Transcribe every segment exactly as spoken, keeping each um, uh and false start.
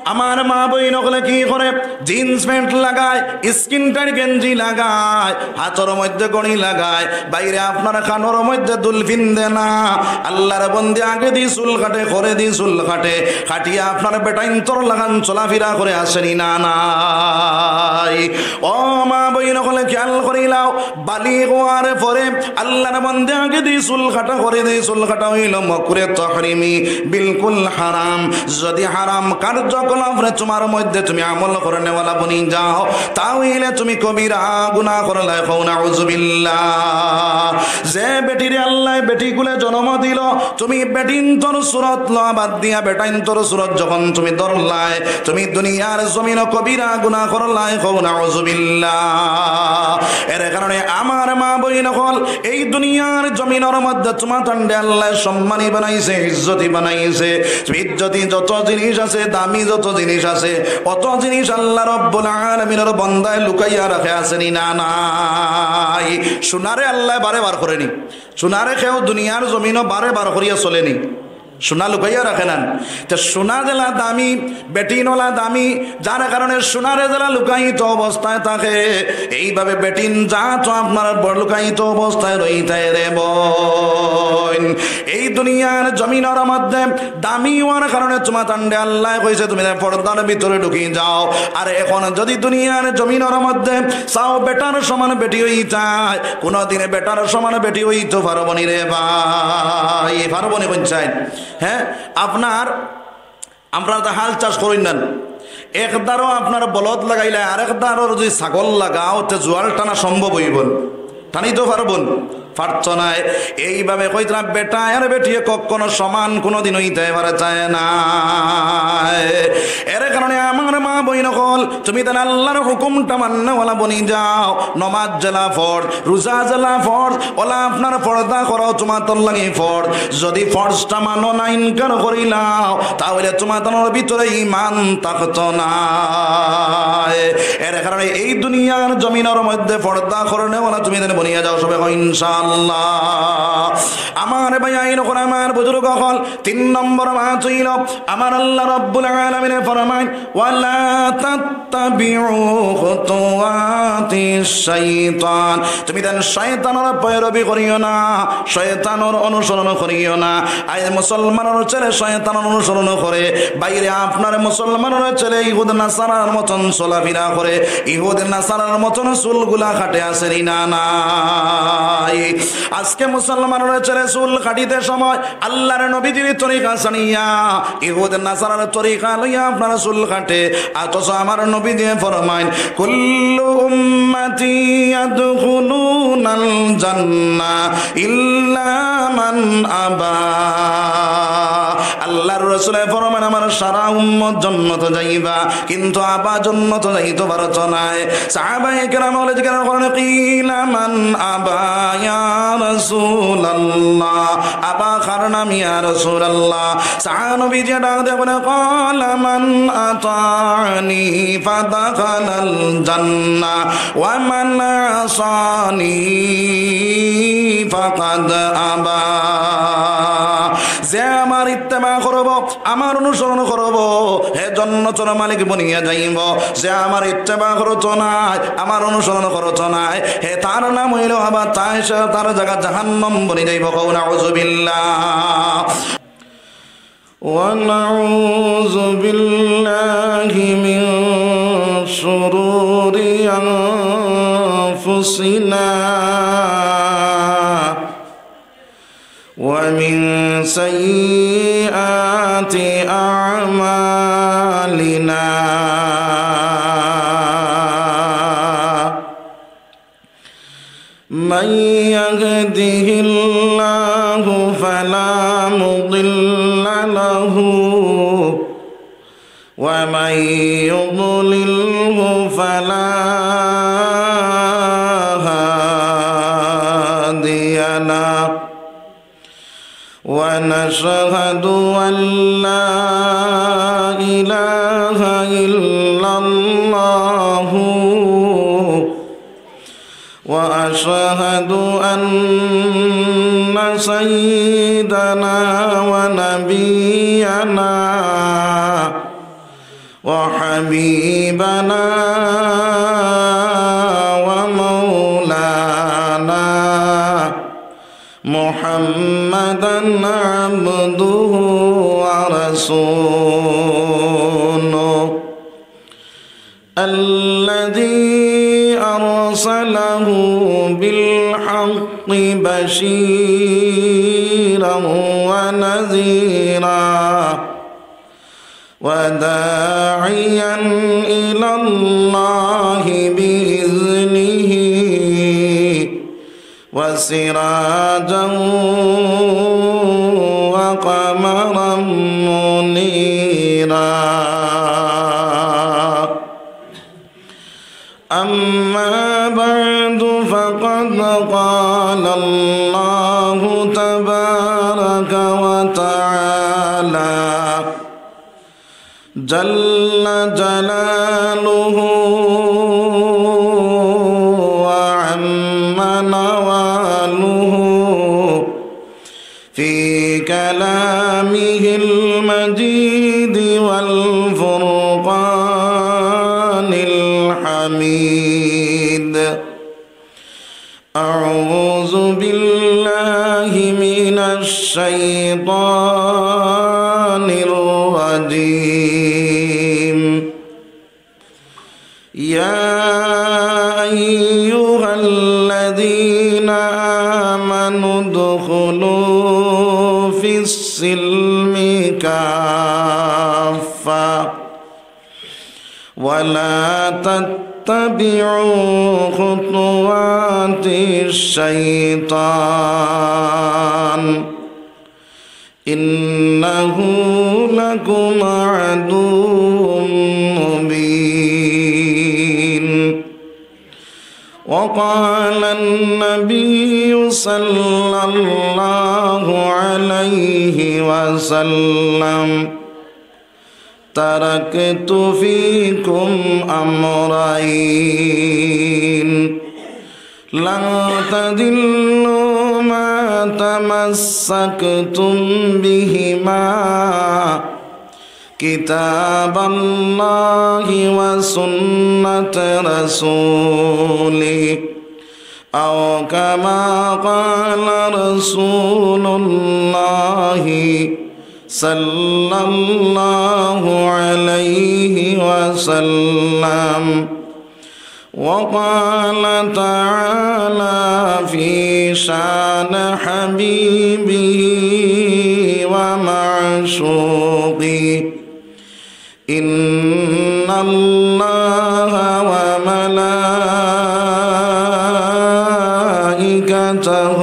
আমার মা বইন অকলে কি করে? জিন্স প্যান্ট লাগায়, স্কিন টাইট গেঞ্জি লাগায়, হাতর মধ্যে ঘড়ি লাগায়, বাইরে আপনার কানর মধ্যে দুল পিন্দে না। আল্লার বন্দে আগেদি চুল কাটে, পরেদি চুল কাটে, কাটিয়া আপনার বেটাইন্তর লাখান চলাফিরা করে, আছে নি না নাই? ও মা বইন অকলে খেয়াল করিলাও, বালিগ অওয়ার পরে আল্লার বন্দে আগেদি চুল কাটা, পরেদি চুল কাটা অইলো মকরুহে তাহরিমি, বিলকুল হারাম। যদি হারাম কার্যকলাপরে তুমার মধ্যে তুমি আমল করনেওয়ালা বনি যাও, তা অইলে তুমি কবিরা গুনাহ করলায়, কও নাউজুবিল্লাহ। যে বেটিরে আল্লায় বেটি কুলে জন্ম দিলো, তুমি বেটিন্তর সুরত লওয়া বাদ দিয়া বেটাইন্তর সুরত যখন তুমি ধরলায়, তুমি দুনিয়ার জমিনো কবিরা গুনাহ করলায়, কও নাউজুবিল্লাহ। এর কারণে আমার মা বইন অকল, এই দুনিয়ার জমিনর মধ্যে তুমাতানরে আল্লায় সম্মানী বানাইছে, ইজ্জতি বানাইছে। ইজ্জতি যত জিনিস আছে, দামি যত জিনিস আছে, অত জিনিস আল্লা রব্বুল আলামিনর বন্দায় লুকাইয়া রাখে, আছে নি না নাই? সোনারে আল্লায় বারে বার করে নি। সোনারে কেউ দুনিয়ার জমিনো বারে বার করিয়া চলে নি। সোনা লুকাইয়া রাখে না। তে সোনা যেলা দামি, বেটিন অলা দামি, যার কারণে সোনারে যেলা লুকায়িত অবস্থায় থাকে, এইভাবে বেটিন জাতও আপনার বড় লুকায়িত অবস্থায় রইতায় রে বইন। এই দুনিয়ার জমিনর মধ্যে দামি অওয়ার কারণে তুমাতানরে আল্লায় কইছে, তুমি পর্দার ভিতরে ঢুকি যাও। আর এখন যদি দুনিয়ার জমিনর মধ্যে চাও বেটার সমান বেটি অইতায়, কুনুদিনে বেটার সমান বেটি অইতো পারবো নি রে ভাই, পারবো নি কইন চাইন? হ্যাঁ, আপনার, আপনারা তো হাল চাষ করইন না, এক দারো আপনার বলদ লাগাইলে আরেক দারো যদি ছাগল লাগাও, তে জোয়াল টানা সম্ভব অইবো নি? টানিতো পারবো নি? পারতো নায়। এইভাবে কইতরা বেটায় আর বেটিয়ে কখনো সমান কুনুদিন অইতে পারে চায় না। এর কারণে আমার মা বইন অকল, তুমি তান আল্লার হুকুমটা মাননেওয়ালা বনি যাও। নমাজ যেলা ফরজ, রোজা যেলা ফরজ, অলা আপনার পর্দা করাও তুমাতার লাগি ফরজ। যদি ফরজটা মানো না, ইনকার করিলাও, তা অইলে তুমাতানর ভিতরে ইমান থাকতো নায়। এর কারণে এই দুনিয়ার জমিনর মধ্যে পর্দা করনেওয়ালা তুমি তান বনিয়া যাও সবে, কও ইনশাআল্লাহ। আমার ভাই আইন অকল, আমার বুজুর্গ অকল, তিন নম্বর মাত অইলো, আমার আল্লা রব্বুল আলামিনে ফরমাইন, "ওয়ালা তাত্তাবিউ খুতুওয়াতিশ শাইতান।" তুমি তান শয়তানর পয়রবি করিও না, শয়তানর অনুসরণ করিও না। আইজ মুসলমানর ছেলে শয়তানর অনুসরণ করে, বাইরে আপনার মুসলমানর ছেলে ইহুদ নাসারার মতন চলাফিরা করে, ইহুদ নাসারার মতন চুলগুলা কাটে, আছে নি না নাই? আজকে মুসলমানর ছেলে চুল কাটিতে সময় আল্লার নবীজির তরিকা ছাড়িয়া ইহুদ নাসারার তরিকা লইয়া আপনার চুল কাটে। অথচ আমার নবীজিয়ে ফরমাইন, "কুল্লু উম্মতি ইয়াদখুলুনাল জান্নাহ ইল্লা মান আবা।" আল্লার রসুলে ফরমাইন, "আমার সারা উম্মত জন্নতো যাইবা, কিন্তু আবা জন্নতো যাইতো পারতো নায়।" সাহাবায়ে কেরাম অকলে জিজ্ঞাসা করেন, "কিলা মান আবা ইয়া রাসূলুল্লাহ? আবা কার নাম ইয়া রাসূলুল্লাহ?" সাহাবীয়ে ডাক দিয়া বলে, "ক্বালা মান আতানি ফাদাখালাল জান্নাহ ওয়া মান আসানি ফাকাদ আবা।" যে আমার ইত্তেবা করবো, আমার অনুসরণ করবো, হে জন্নতর মালিক বনিয়া যাইবো। যে আমার ইত্তেবা করতো নায়, আমার অনুসরণ করতো নায়, হে তার নাম অইলো আবা, তাই সে তার জাগা জাহান্নাম বনি যাইবো। কও নাউজুবিল্লাহ। ونعوذ بالله من شرور أنفسنا ومن سيئات أعمالنا. من يهده الله فلا مضل له، ومن يضلله فلا هادي له. ونشهد أن لا إله إلا الله، وأشهد أن سيدنا ونبينا وحبيبنا ومولانا محمدا عبده ورسوله الذي أرسله بالحق بشيرا ونذيرا وداعيا إلى الله بإذنه وسراجا وقمرا منيرا. أما بعد، فقد قال الله تبارك وتعالى جل جلاله وعم نواله في كلامه المجيد والفرقان الحميد. أعوذ بالله من الشيطان الرجيم. يا أيها الذين آمنوا ادخلوا في السلم كافة ولا تتبعوا خطوات الشيطان إنه لكم عدو مبين. وقال النبي صلى الله عليه وسلم: تركت فيكم أمرين لن تضلوا ما تمسكتم بهما كتاب الله وسنة رسوله، أو كما قال رسول الله صلى الله عليه وسلم. وقال تعالى في شان حبيبه ومعشوقه: إن الله وملائكته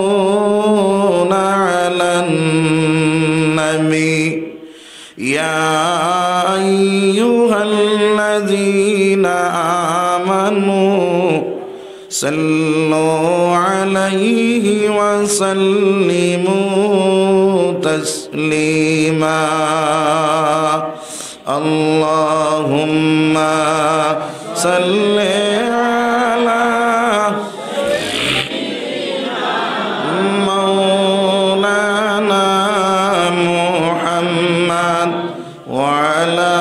يصلون على النبي، يا أيها الذين آمنوا صلوا عليه وسلموا تسليما. اللهم صل على مولانا محمد وعلى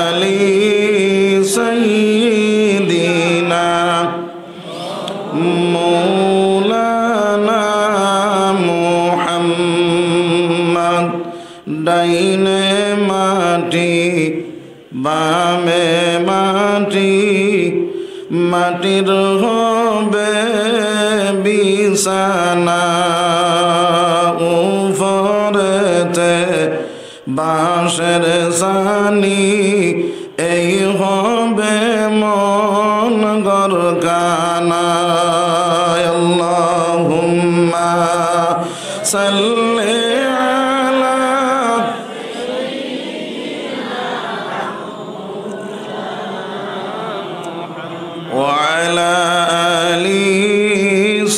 آل سيدنا مولانا محمد. ডাইনে মাটি, বামে মাটি, মাটির হবে বিছানা, উপরেতে বাঁশের ছানি, এই হবে মন ঘরখানা। اللهم صل على وعلى آل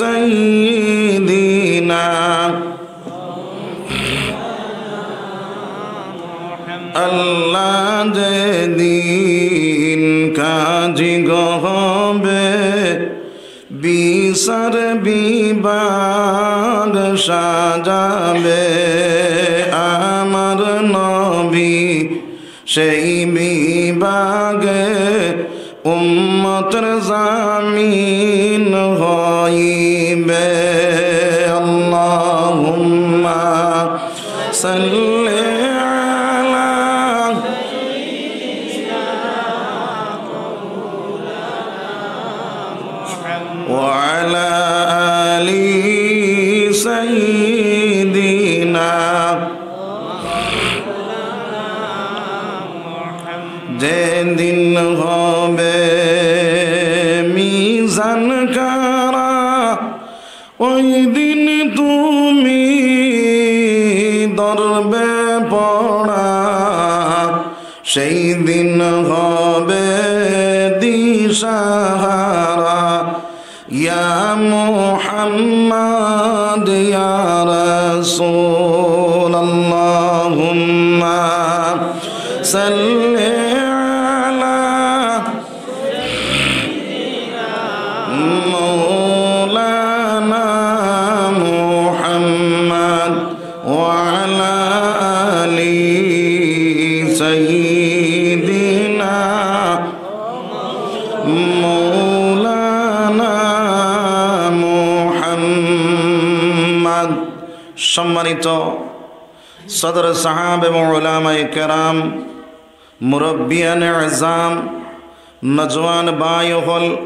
سيدنا। আল্লাহ যেদিন কাজী গো হবে, বিচার বিভাগ সাজাবে আমার সেই বিভাগে উম্মতের জামিন হইবে। আল্লাহুম্মা সাল্লি আলা ওয়া আলা আলি সাইয়্যিদিনা। যেদিন হবে মিজান খাড়া, ওই দিন তুমি ধরবে পড়া, সেই দিন হবে দিশাহারা। ইয়া মুহাম্মদ ইয়া রাসূল, আল্লাহুম্মা সাল্লি আলা মাওলানা মুহাম্মদ ওয়া আলা আলি সাইয়্যিদিনা মাওলানা মুহাম্মদ। সম্মানিত সদর সাহাব এবং উলামায়ে কেরাম, মুরব্বিয়ানে আজাম, নজওয়ান ভাই অকল,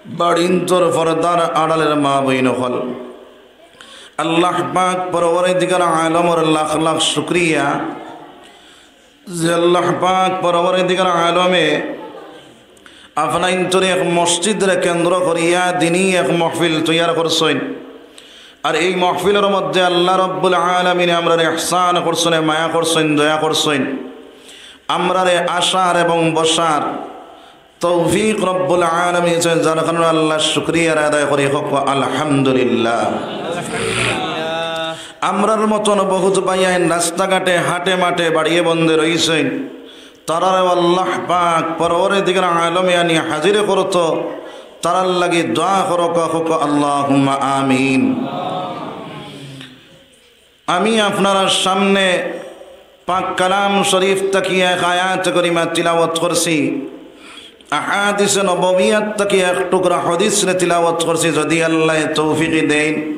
বাড়িন্তর পর্দার আড়ালের মা বইন অকল, আল্লাহ পাক পরওয়ারদিগার আলমর লাখ লাখ শুকরিয়া যে আল্লাহ পাক পরওয়ারদিগার আলমে আপনাইন্তরে এক মসজিদরে কেন্দ্র করিয়া দিনি এক মহফিল তৈয়ার করছইন। আর এই মহফিলর মধ্যে আল্লাহ রব্বুল আলামিনে আমরারে ইহসান করছইন, মায়া করছইন, দয়া করছইন। আমরারে আসার এবং বসার তৌফিক রব্বুল আলামিন দিছইন, যার কারণে আল্লাহর শুকরিয়া আদায় করি, কউক্কা আলহামদুলিল্লাহ। আমরার মতন বহুত ভাইয়াইন রাস্তাঘাটে, হাটে মাঠে, বাড়িয়ে বন্দে রইছইন, তারারেও আল্লাহ পাক পরওয়ারদিগার আলমে আনি হাজির করতো, তারার লাগি দোয়া করউক্কা, কউক্কা আল্লাহুম্মা আমিন। আমি আপনারার সামনে পাক কালাম শরীফ থাকিয়া এক আয়াত করিমা তিলাওয়াত করছি, আহাদিসে নববিয়াত থাকিয়া এক টুকরা হাদিসরে তিলাওয়াত করছি। যদি আল্লায় তৌফিক দেইন,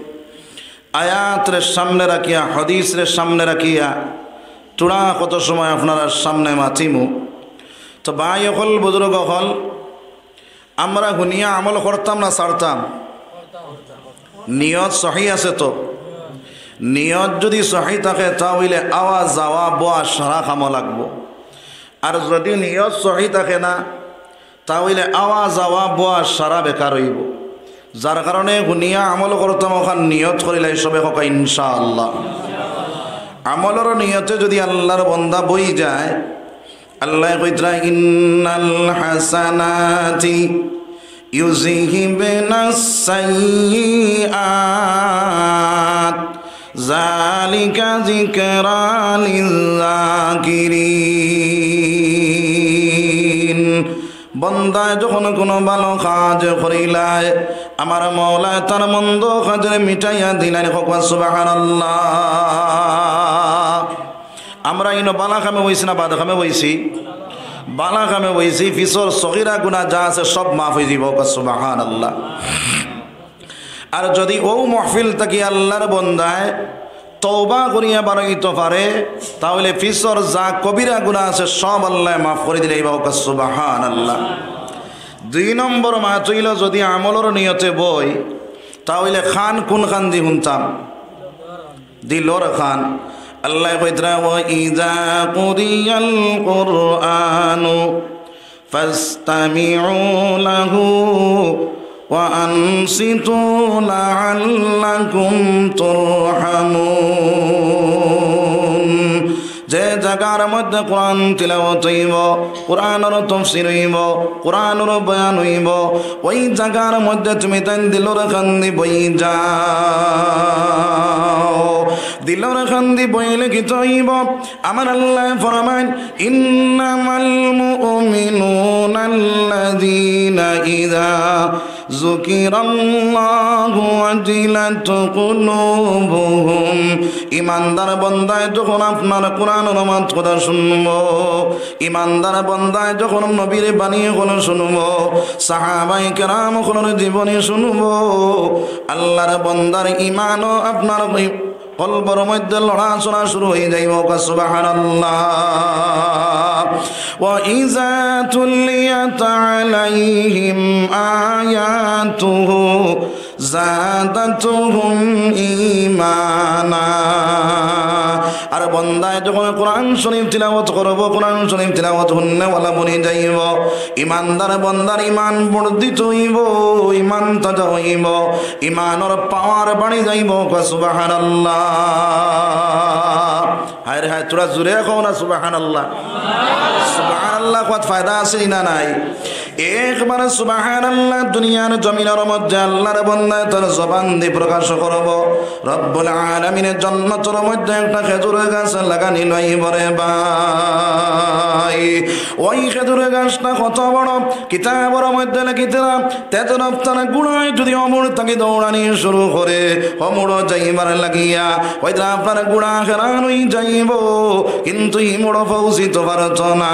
আয়াতরে সামনে রাখিয়া, হাদিসরে সামনে রাখিয়া থুড়া কত সময় আপনারার সামনে মাতিমু। তো ভাই অকল, বুজুর্গ অকল, আমরা হুনিয়া আমল করতাম না ছাড়তাম? নিয়ত সহি আছে তো? নিয়ত যদি সহি থাকে, তা অইলে আওয়া যাওয়া বওয়া সারা কামো লাগবো। আর যদি নিয়ত সহি থাকে না, তা অইলে আওয়া যাওয়া বওয়া সারা বেকার অইবো। যার কারণে হুনিয়া আমল করতাম, অখান নিয়ত করিলাই সবে, কউক্কা ইনশাআল্লাহ। আমলর নিয়তে যদি আল্লাহর বন্দা বই যায়, আল্লায় কইতরা, "ইন্নাল হাসানাতি ইউযহিবনাস সাইয়্যিআত, যালিকা যিকরা লিযযাকিরিন।" বন্দায় যখন কোনো ভালো কাজ করিলায়, আমার মওলায় তার মন্দ কাজরে মিটাইয়া দিলাইন। কউক্কা সুবহানাল্লাহ। আমরা ইনো বালা কামে বইছি না বাদ কামে বইছি? বালা কামে বইছি। পিছর সগিরা গুনা যা আছে সব মাফ অইযিবো। কউক্কা সুবহানাল্লাহ। আর যদি অউ মহফিল থাকি আল্লাহর বন্দায় তওবা করিয়া বারইতো পারে, তা অইলে পিছর যা কবিরা গুনা আছে সব আল্লায় মাফ করি দিলাইবা। কউক্কা সুবহানাল্লাহ। দুই নম্বর মাত অইলো, যদি আমলর নিয়তে বই, তা অইলে কান কুনখানদি হুনতাম? দিলর কান। আল্লায় কইতরা, "ওয়া ইযা কুরিয়াল কুরআনু ফাসতামিউ লাহু ওয়া আনসিতু লাআল্লাকুম তুরহামুন।" যে জাগার মধ্যে কোরআন তিলাওয়াত অইবো, কোরআনর তফসির অইবো, কোরআনর বয়ান অইবো, ওই জাগার মধ্যে তুমি তাইন দিলর কান্দি বই যাও। দিলর কান্দি বইলে কিতা অইবো? আমার আল্লায় ফরমাইন, "ইন্নামাল মুমিনুনাল্লাযীনা ইযা ذكر الله وجلت قلوبهم। ইমানদার বন্দায় যখন আপনার কোরআনর মাত কথা শুনবো, ইমানদার বন্দায় যখন নবীর বাণী অকল শুনবো, সাহাবায়ে কেরাম অকলর জীবনী শুনবো, আল্লাহর বন্দার ইমানও আপনার ওই কলবর মধ্যে লড়াচড়া শুরু হয়ে যাইবো। সুবহানাল্লাহ। وإذا تليت عليهم آياته زادتهم إيمانا। আর বন্দায় যখন কোরআন শরীফ তিলাওয়াত করবো, কোরআন শরীফ তিলাওয়াত হুননেওয়ালা বনি যাইবো, ইমানদার বন্দার ইমান বর্ধিত হইবো, ইমান তাজা হইবো, ইমানর পাওয়ার বাড়ি যাইবো। সুবহানাল্লাহ। হায় রে হায়, তোরা জোরে কও না সুবহানাল্লাহ। সুবহানাল্লাহ কওয়াত ফায়দা আছে না নাই? একবার সুবহানাল্লাহ দুনিয়ার জমিনর মধ্যে আল্লাহর বন্দায় তার জবান দি প্রকাশ করবো, রব্বুল আলামিনে জন্নতর মধ্যে একটা খেজুর গাছ লাগানি লইবো রে ভাই। ওই খেজুর গাছটা কত বড়, কিতাবর মধ্যে লেখিতরা, তেজ রফতার ঘোড়ায় যদি অমর থাকি দৌড়ানি শুরু করে, অমর যাইবার লাগিয়া, ওই দিন আপনার ঘোড়া হেরান হই যাইবো, কিন্তু ইমড় পৌঁছিত পারত না।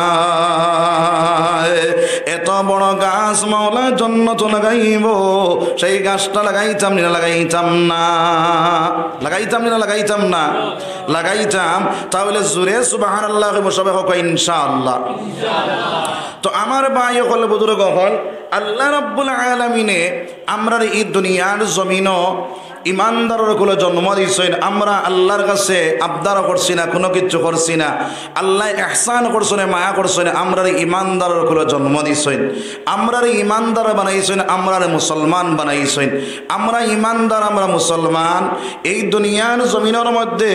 এত বড় গাছ মাওলা জন্নত লাগাইবো, সেই গাছটা লাগাইতাম নি না লাগাইতাম না? লাগাইতাম নি না লাগাইতাম না? লাগাইতাম। তাহলে জোরে সুবহানাল্লাহ কইবো সবে, হোক ইনশাআল্লাহ। তো আমার ভাই অকল, বুজুর্গ অকল, আল্লাহ রাব্বুল আলামিনে আমরার এই দুনিয়ার জমিনো ইমানদারর কুলো জন্ম দিছইন। আমরা আল্লাহর কাছে আবদার করছি না, কোনো কিছু করছি না। আল্লাহ এহসান করছইন, মায়া করছইন, আমরার ইমানদারর কুলো জন্ম দিছইন, আমরার ইমানদার বানাইছইন, আমরার মুসলমান বানাইছইন। আমরা ইমানদার, আমরা মুসলমান। এই দুনিয়ার জমিনর মধ্যে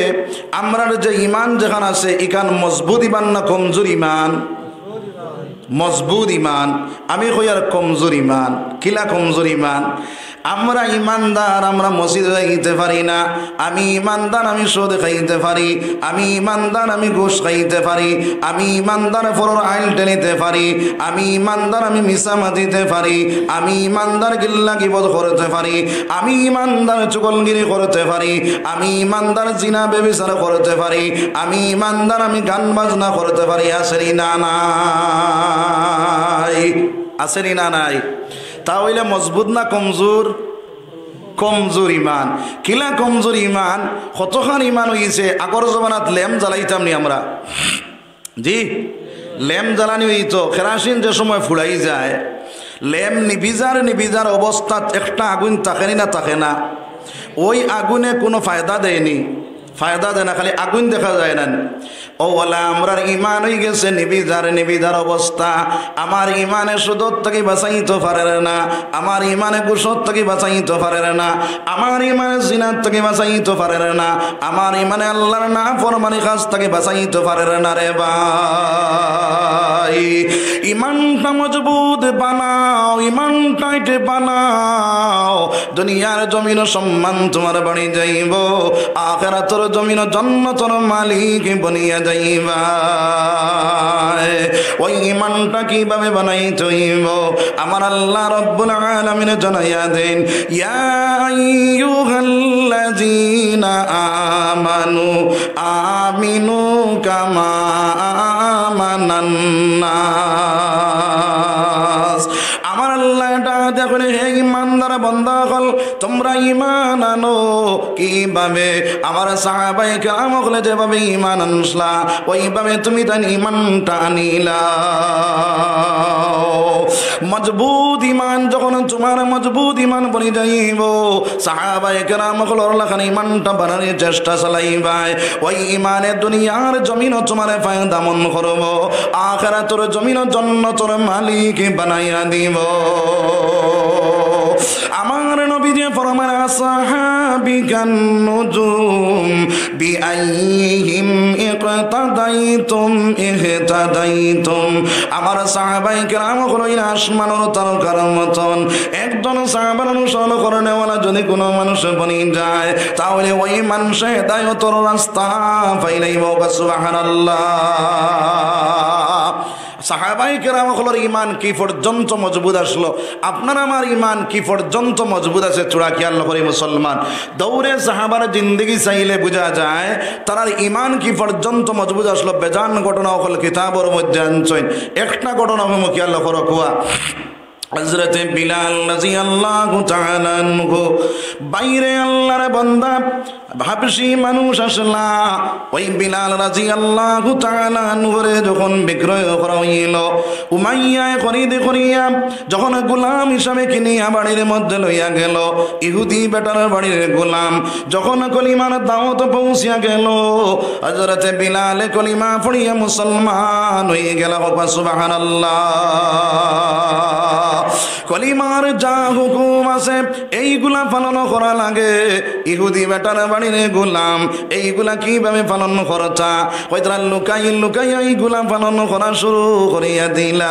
আমরার যে ইমান যেখান আছে, ইখান মজবুত ইমান না কমজোর ইমান? মজবুত ইমান। আমি কই আর কমজোর ইমান। কিলা কমজোর ইমান? আমরা ইমানদার, আমরা মসজিদো যাইতে পারি না। আমি ইমানদার, আমি সুদ খাইতে পারি। আমি ইমানদার, আমি ঘুষ খাইতে পারি। আমি ইমানদার, পরর আইল টেনিতে পারি। আমি ইমানদার, আমি মিছা মাতিতে পারি। আমি ইমানদার, গিল্লা গিবত করতে পারি। আমি ইমানদার, চুগলগিরি করতে পারি। আমি ইমানদার, জিনা ব্যভিচার করতে পারি। আমি ইমানদার, আমি গান বাজনা করতে পারি। আছে নি না নাই? আছে নি না নাই? তা অইলে মজবুত না কমজোর? কমজোর ইমান। কিলা কমজোর ইমান? কতখান ইমান অইছে, আগর জমানাত লেম জ্বালাইতাম নি আমরা? জি, লেম জ্বালানি অইতো, কেরাসিন যে সময় ফুড়াই যায়, লেম নিবিজার নিবিজার অবস্থাত একটা আগুন থাকে নি না থাকে না? ওই আগুনে কোনো ফায়দা দেয় নি, ফায়দা দেয় না, খালি আগুন দেখা যায় না। ও ওলা, আমরার ইমান অই গেছে নিবিজার নিবিজার অবস্থা। আমার ইমানে সুদর থাকি বাঁচাইতো পারের না, আমার ইমানে ঘুষর থাকি বাঁচাইতো পারের না, আমার ইমানে জিনার থাকি বাঁচাইতো পারের না, আমার ইমানে আল্লাহর নাফরমানি কাজ থাকি বাঁচাইতো পারের না রে ভাই। ইমানটা মজবুত বানাও, ইমান টাইট বানাও। দুনিয়ার জমিনো সম্মান তুমার বাড়ি যাইবো, আখেরাতর জমিনো জন্নতর মালিক বনিয়া যাইবা। ওই ইমানটা কিভাবে বানাইতে অইবো? আমার আল্লাহ রব্বুল আলামিন জানাইয়া দেন, ইয়া আইয়ুহাল্লাযীনা আমানু আমিনু কামা আমানান নাস। আমার আল্লাহ ডাক দিয়া কইন, হে ইমানদার বন্দা অকল, তুমরা ইমান আনো। কিভাবে? আমার সাহাবায়ে কেরাম অকলে যেভাবে ইমান আনছলা, ওইভাবে তুমি তাইন ইমানটা আনিলাও। মজবুত ইমান যখন তুমার মজবুত ইমান বনি যাইবো, সাহাবায়ে কেরাম অকলর লাখান ইমানটা বানানির চেষ্টা চালাইবায়, ওই ইমানে দুনিয়ার জমিনো তুমারে ফায়দামন্দ করবো, আখেরাতর জমিনো জন্নতর মালিক বানাইয়া দিবো। আমার নবীজি ফরমাইন, আসহাবি কান নুজুম, বিআইয়িহিম ইকতাদাইতুম ইহতাদাইতুম। আমার সাহাবায়ে কেরাম অকল অইলা আসমানর তারকার মতন। একজন সাহাবার অনুসরণ করনেওয়ালা যদি কোনো মানুষ বনি যায়, তাহলে ওই মানুষ হেদায়তর রাস্তা পাইলাইবো। সুবহানাল্লাহ। সাহাবায়ে কেরাম অকলর ইমান কি পর্যন্ত মজবুত আছলো, আপনার আমার ইমান কি পর্যন্ত মজবুত আছে, থুড়া খিয়াল করি মুসলমান। দৌড়ে সাহাবার জিন্দেগি চাইলে বুঝা যায়, তারার ইমান কি পর্যন্ত মজবুত আছলো। বেজান ঘটনা অকল কিতাবর মধ্যে আনছইন। একটা ঘটনা অকল খিয়াল করো কুয়া। হযরতে বিলাল রাদিয়াল্লাহু তাআলা আনহু, বাইরে আল্লাহর বান্দা, হাবশি মানুষ আছলা। ওই বিলাল রাদিয়াল্লাহু তাআলা আনহুরে যখন বিক্রয় করা অইলো, উমাইয়ায় খরিদ করিয়া যখন গোলাম হিসাবে কিনিয়া বাড়ির মধ্যে লইয়া গেলো, ইহুদি বেটার বাড়ির গোলাম, যখন কলিমার দাওয়াত পৌঁছিয়া গেলো, হযরতে বিলালে কলিমা পড়িয়া মুসলমান অইগেলা। কউক্কা সুবহানাল্লাহ। কলিমার যা হুকুম আছে, এইগুলা পালন করা লাগে। ইহুদি বেটার বাড়ির গোলাম এইগুলা কিভাবে পালন করতা? কইতরা লুকাই লুকাই এইগুলা পালন করা শুরু করিয়া দিলা।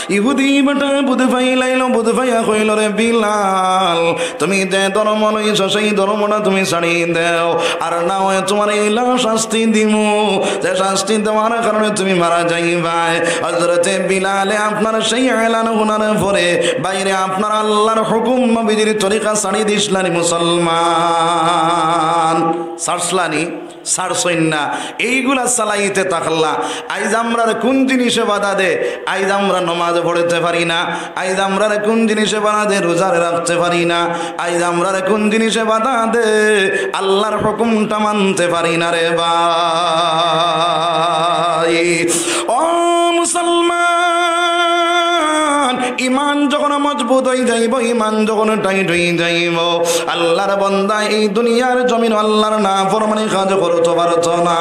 ইহুদি বেটা বুঝ পাইলাইলো, বুঝ পাইয়া কইলো, "রে বিলাল, তুমি যে ধর্ম লইছো, সেই ধর্মটা তুমি ছাড়ি দেও, আর না হয় তুমারে ইলা শাস্তি দিমু, যে শাস্তি দেওয়ার কারণে তুমি মারা যাইবায়।" হযরতে বিলালে আপনার সেই এলান হুনার পরে বাইরে আপনার আল্লাহর হুকুম নবীজির তরিকা ছাড়ি দিছলানি মুসলমান। ছাড়ছলানি? ছাড়ছইন না। এইগুলা চালাইতে থাকলা। আইজ আমরার কুন জিনিসে বাধা দে? আইজ আমরা নমাজ পড়তে পারি না। আইজ আমরার কুন জিনিসে বাধা দে? রোজা রাখতে পারি না। আইজ আমরার কুন জিনিসে বাধা দে? আল্লাহর হুকুমটা মানতে পারি না রে ভাই। ও মুসলমান, ইমান যখন মজবুত অই যাইবো, ইমান যখন টাইট অই যাইবো, আল্লাহর বান্দা এই দুনিয়ার জমিন আল্লাহর নাফরমানি কাজ করতো পারতো না।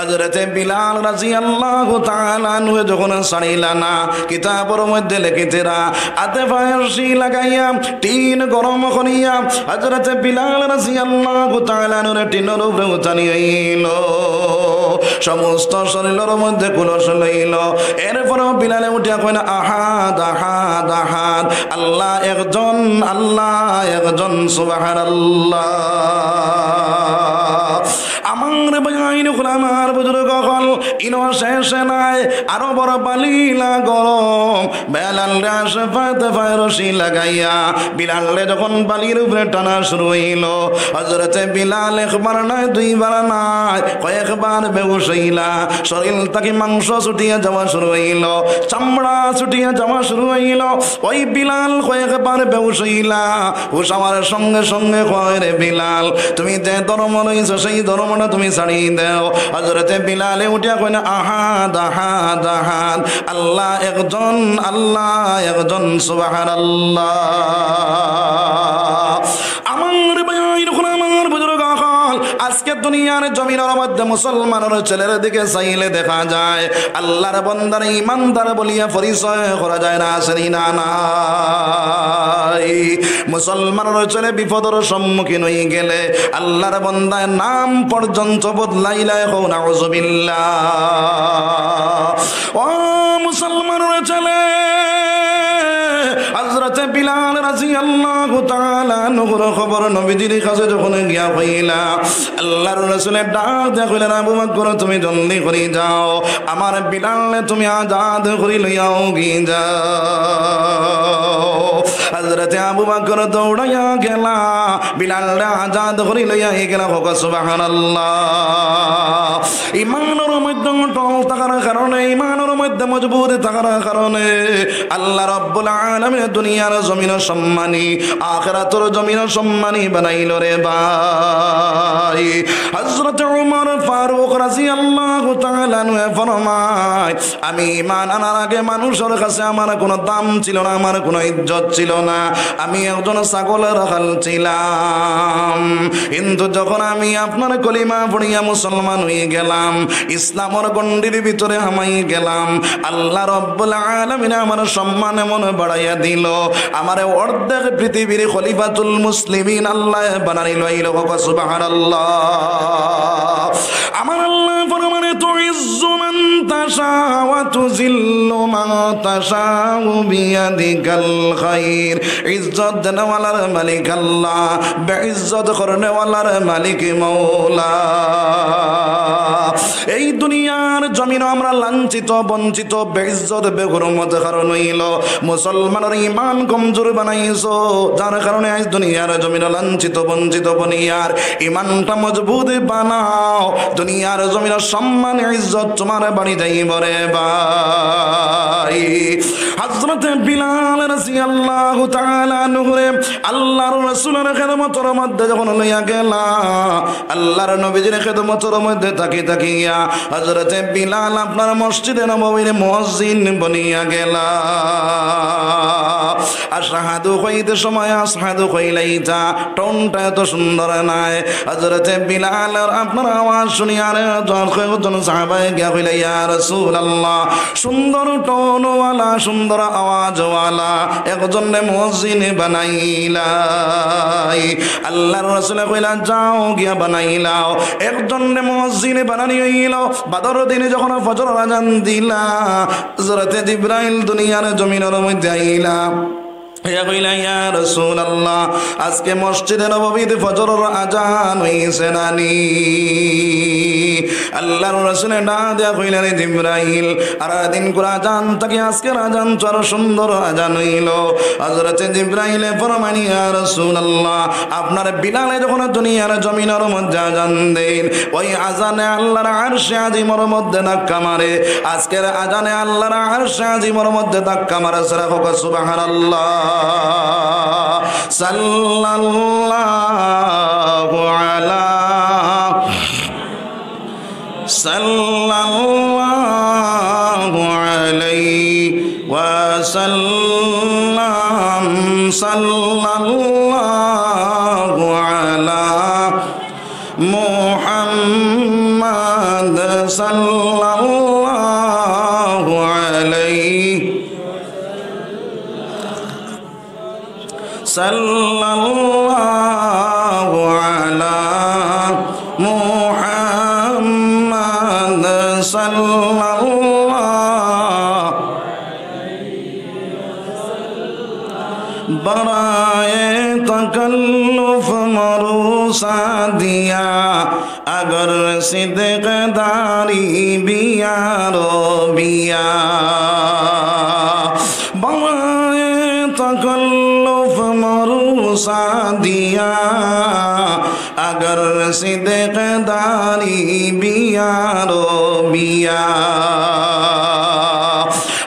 হযরতে বিলাল রাদিয়াল্লাহু তাআলা আনহু যখন ছাড়িলা না, কিতাবর মধ্যে লেখিতরা আতে পায়ে রশি লাগাইয়া টিন গরম করিয়া হযরতে বিলাল রাদিয়াল্লাহু তাআলা আনহুরে টিনর উপরে উঠানি অইলো। সমস্ত শরীলর মধ্যে কুলস লইলো। এরপরেও বিলালে উঠিয়া কইন, "আহাদ, আহাদ, আহাদ, আল্লাহ একজন, আল্লাহ একজন, সুবহানাল্লাহ।" আমার ভাইয়াইন অকল, আমার বুজুর্গ অকল, ইনো শেষ নাই, আরো বড় বালিলা গরম। বিলালরে আশে পাতে পায়ে রশি লাগাইয়া বিলালরে যখন বালির উপরে টানা শুরু অইলো, হযরতে বিলাল একবার নায়, দুইবার নায়, কয়েকবার বেহুশ অইলা। শরীল থাকি মাংস ছুটিয়া যাওয়া শুরু অইলো, চামড়া ছুটিয়া যাওয়া শুরু অইলো। ওই বিলাল কয়েকবার বেহুশ অইলা, হুশ আওয়ার সঙ্গে সঙ্গে কয়, "রে বিলাল, তুমি যে ধর্ম লইছো, সেই ধর্মটা তুমি ছাড়ি দেও।" হযরতে বিলালে উঠিয়া কইন, "আহাদ, আহাদ, আহাদ, আল্লাহ একজন, আল্লাহ একজন, সুবহানাল্লাহ।" আমার ভাইয়াইন অকল, আমার বুজুর্গ অকল, আজকে দুনিয়ার জমিনর মধ্যে মুসলমানর ছেলের দিকে চাইলে দেখা যায়, আল্লাহর বান্দারে ইমানদার বলিয়া পরিচয় করা যায় না, আছে নি না নাই? মুসলমানর ছেলে বিপদর সম্মুখীন অই গেলে আল্লাহর বান্দায় নাম পর্যন্ত বদলাইলায়, কও নাউজুবিল্লাহ। ও মুসলমানর ছেলে, হযরতে বিলাল রাদিয়াল্লাহু তাআলা আনহুর খবর নবীজির কাছে যখন গিয়া কইলা, আল্লাহর রাসূলে ডাক দিয়া কইলা, "আবু বকর, তুমি জলদি করি যাও, আমার বিলালরে তুমি আজাদ করি লইয়া অগি যাও।" হযরতে আবু বকর দৌড়াইয়া গেলা, বিলালরে আজাদ করি লইয়া অগি গেলা। কও সুবহানাল্লাহ। ইমানর মধ্যে অটল থাকার কারণে, ইমানর মধ্যে মজবুত থাকার কারণে আল্লাহ রাব্বুল আলামিন দুনিয়ার জমিনও সম্মানী, আখিরাতর জমিনও সম্মানী বানাইলো রে ভাই। হযরত উমর ফারুক রাদিয়াল্লাহু তাআলা আনহু ফরমায়, "আমি ইমান আনার আগে মানুষর কাছে আমার কোনো দাম ছিল না, আমার কোনো ইজ্জত ছিল না, আমি একজন ছাগলর রাখাল ছিলাম। কিন্তু যখন আমি আপনার কলিমা পড়িয়া মুসলমান অই গেলাম, ইসলামর গণ্ডির ভিতরে হামাই গেলাম, আল্লাহ রাব্বুল আলামিন আমার সম্মান এমন বাড়াইয়া দিলো, আমারে অর্ধেক পৃথিবীর খলিফাতুল মুসলিমিন আল্লায় বানাই লইলো।" কও সুবহানাল্লাহ। আমার আল্লাহ ফরমানে, "তুইজ্জু মান তাশা ওয়া তুযিল্লু মান তাশা বিয়াদিকাল খাইর।" ইজ্জত দেনেওয়ালার মালিক আল্লাহ, বেইজ্জত করনেওয়ালার মালিক মওলা। এই দুনিয়ার জমিনো আমরা লাঞ্ছিত, বঞ্চিত, বেইজ্জত, বেহুরমত, কারণ অইলো মুসলমানর ইমান কমজোর বানাইছো, যার কারণে আইজ দুনিয়ার জমিনো লাঞ্ছিত, বঞ্চিত বনিয়ার। ইমানটা মজবুত বানাও, দুনিয়ার জমিনো সম্মান, ইজ্জত তুমার বাড়ি যাইবো রে ভাই। হযরতে বিলাল রাদিয়াল্লাহু তাআলা আনহুরে আল্লাহর রাসূলর খেদমতর মধ্যে যখন লইয়া গেলা, আল্লাহর নবীজির খেদমতর মধ্যে থাকি থাকিয়া হযরতে বিলাল আপনার মসজিদে নববীর মুয়াজ্জিন বনিয়া গেলা। আশহাদু কইতে সময় আশহাদু কইলাইতা, টোনটা এত সুন্দর নায়। হযরতে বিলালর আপনার আওয়াজ শুনিয়া আরো কয়েকজন সাহাবায়ে গিয়া কইলা, "ইয়া রাসূলুল্লাহ, সুন্দর টোনওয়ালা, সুন্দর আওয়াজওয়ালা একজনরে মুয়াজ্জিন বানাইলাই।" আল্লাহর রাসূলে কইলা, "যাও গিয়া বানাইলাও।" একজনরে মুয়াজ্জিন বানানি অইলো। বাদর দিনে যখন ফজরর আজান দিলা, হযরতে জিব্রাইল দুনিয়ার জমিনর মধ্যে আইলা। ইয়া কইলা, "ইয়া রাসূলুল্লাহ, আজকে মসজিদে নববীতে ফজরর আজান অইছে না নি?" আল্লাহর রাসূলে ডাক দিয়া কইলা, "রে জিব্রাইল, আর দিন করে আজান থাকি আজকের আজান তো আরো সুন্দর আজান অইলো।" হযরতে জিব্রাইলে ফরমাইন, "ইয়া রাসূলুল্লাহ, আপনার বিলালে যখন দুনিয়ার জমিনর মধ্যে আজান দেইন, ওই আজানে আল্লাহর আরশে আজিমর মধ্যে ধাক্কা মারে। আজকের আজানে আল্লাহর আরশে আজিমর মধ্যে ধাক্কা মারে।" সারা হোক সুবহানাল্লাহ। সাল্লাল্লাহু আলা, সাল্লাল্লাহু আলাইহি ওয়াসাল্লাম, সাল্লাল্লাহু আলা মুহাম্মাদ সাল্লাল্লাহু আলাইহি, সাল্লাল্লাহু আলা মুহাম্মাদ সাল্লাল্লাহু برائے تکلف مروسا دیا، اگر صدق داری بیار و بیا۔ برائے تکلف مروسا دیا، اگر صدق داری بیار و بیا۔